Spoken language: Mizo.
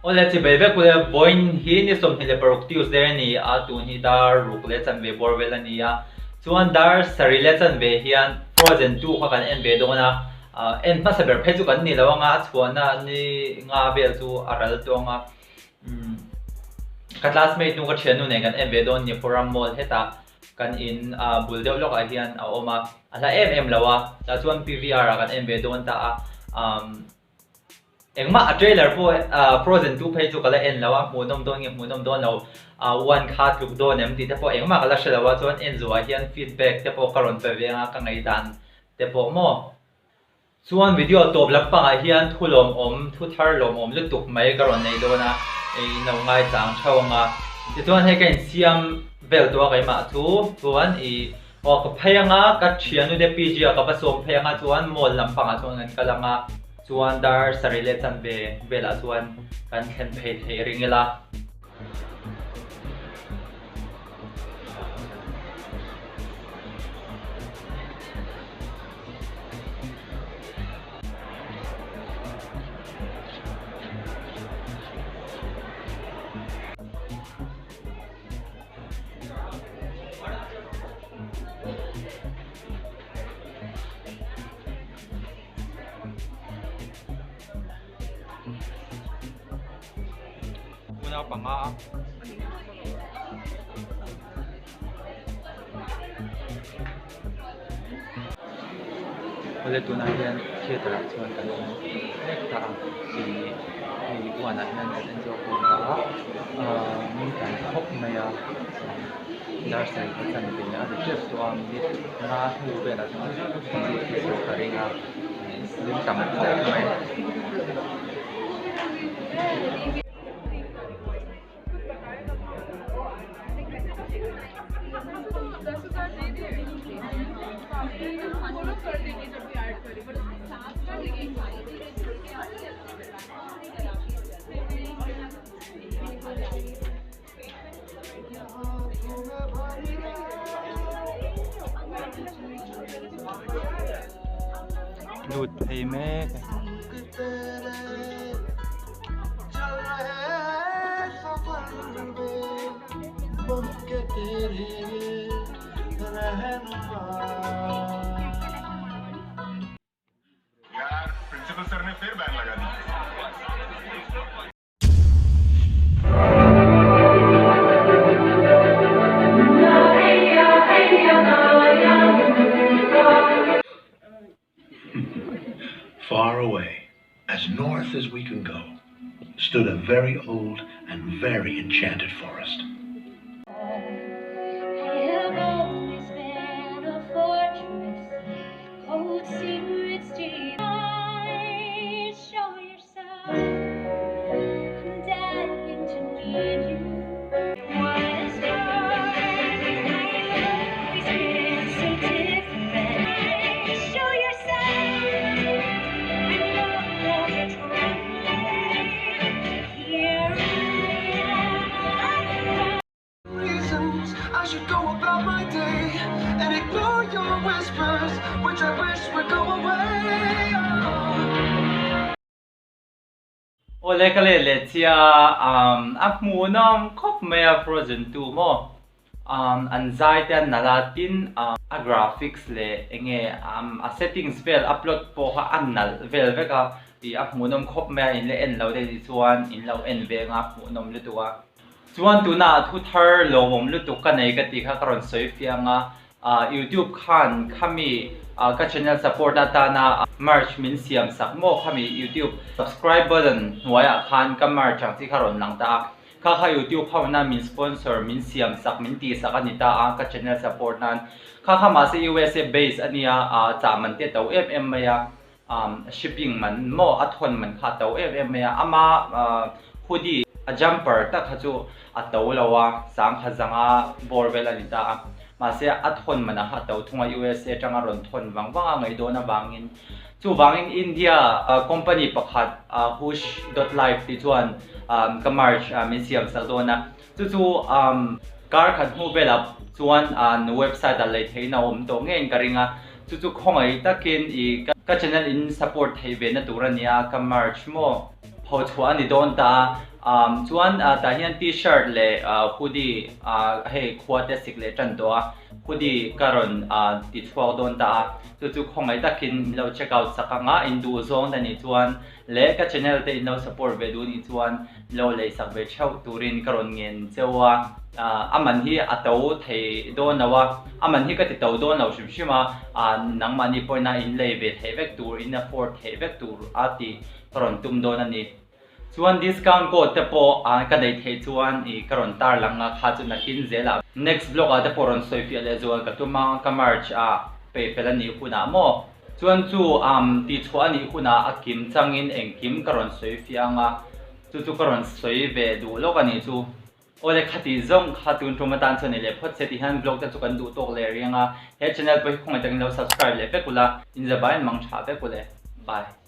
Awle chibai vek ule vawiin hi ni 26 Tuesday a ni a, tun hi dar ruk leh chanve bawr vel a ni a, chuan dar sarih leh chanve hian Frozen 2 kha kan en ve dawn a, en hmasa ber phei chu kan ni lo anga a chhuahna ni nga vel chu a ral tawh ang a, ka classmate nu ka thiannu nen kan en ve dawn ni Forum Mall hetah kan in bul deuh lawkah hian a awm a, a hla em em lo a, tah chuan PVR ah kan en ve dawn ta a. Engmah a trailer pawh Frozen 2 phei chu ka la en lo a, hmuhnawm dawn nge hmuhnawm dawn lo, one kha tluk dawn em tih te pawh engmah ka la hre lo a, chuan en zuah hian feedback te pawh ka rawn pe ve ang a, ka ngaihdan te pawh maw. Chuan video tawp lampangah hian thu lawmawm, thu thar lawmawm lutuk mai ka rawn nei dawn a, in lo ngaichang theuh ang a. Tichuan hei ka insiam vel tawh a keimah chu, chuan i Aw ka phei anga ka thianu te PG ah ka va sawm phei anga chuan mall lampangah chuan kan kal anga chuan dar sarih leh chanve velah chuan kan thlen phei theih ring ila. Unau panga a. Awle tunah hian theatre ah chuan kan awm mek ta a ih hei one ah hian kan en zawk dawn ta a ahh min tlai khawp mai a dar sarih te chan ve a ri tep tawh a minute nga hnu velah chuan an lut hi chu ka ring a min tam khawp mai. Lut phei mek a. Far away, as north as we can go, stood a very old and very enchanted forest. Awle ka let leh chia a hmuhnawm khawp mai a Frozen 2 maw an zai te an nalh a tin a graphics leh enge a settings vel a plot pawh kha a nalh vel vek a tih a hmuhnawm khawp mai a in la en lo te nih chuan in lo en ve anga hmuhnawm lutuk a. Chuan tunah thu thar lawmawm lutuk ka nei ka tih kha ka rawn sawi fiang a, YouTube khan khami ka channel support atana merch min siam sak maw khami YouTube subscribe button hnuaiah khan ka merch ang chi kha rawn lang ta a, kha kha YouTube ho na min sponsor min siam sak min tih sak a ni ta a ka channel support nan kha kha mahse USA base a nia chah man te to em em mai a shipping man maw a thawn man kha a to em em mai a, ama hoodie a jumper tak kha chu a to lo a, sangkhat zanga bawr vel a ni ta a, mahse a thawn manah kha a to thung a, USA atanga rawn thawn vang vang a ngaih dawn avangin chuvangin India company pakhat Hush dot life tih chuan ka merch min siam sak dawn a, chu chu kar khat hnu velah chuan an website ah lei theihna a awm tawh ngeiin ka ring a, chu chu khawngaih takin i ka channel in support theih ve na tur a nia ka merch maw. Pho chhuah a ni dawn ta a, Um chuan tah hian t-shirt leh hoodie hei khua te sik leh tan tawh a, hoodie ka rawn ti chhuak dawn ta a, chu chu khawngaih takin min lo check out sak ang a, in duh zawng te nih chuan leh ka channel te in lo support ve duh nih chuan min lo lei sak ve theuh turin ka rawn ngen cheu a, a man hi a to thei dawn lo a, a man hi ka ti to dawn lo hrim hrim a, nangmahni pawhin a in lei ve theih vek tur, in afford theih vek tur a tih ka rawn tum dawn a ni. Chuan discount code te pawh ka neih theih chuan i ka rawn tar lang a, kha chu nakin zelah next vlog ah te pawh rawn sawi fiah leh zual ka tum a, ka merch ah peih fel a nih hunah maw? Chuan chu um tih chhuah a nih hunah a kim changin engkim ka rawn sawi fiah ang a, chu chu ka rawn sawi ve duh lawk a nih chu. Awle khati zawng kha tun tum atan chuan i leh phawt se ti hian vlog te chu kan duh tawk leh riang a, he channel pawh hi khawngaih takin lo subscribe leh vek ula, inzavaiin mang tha vek ule. Bye.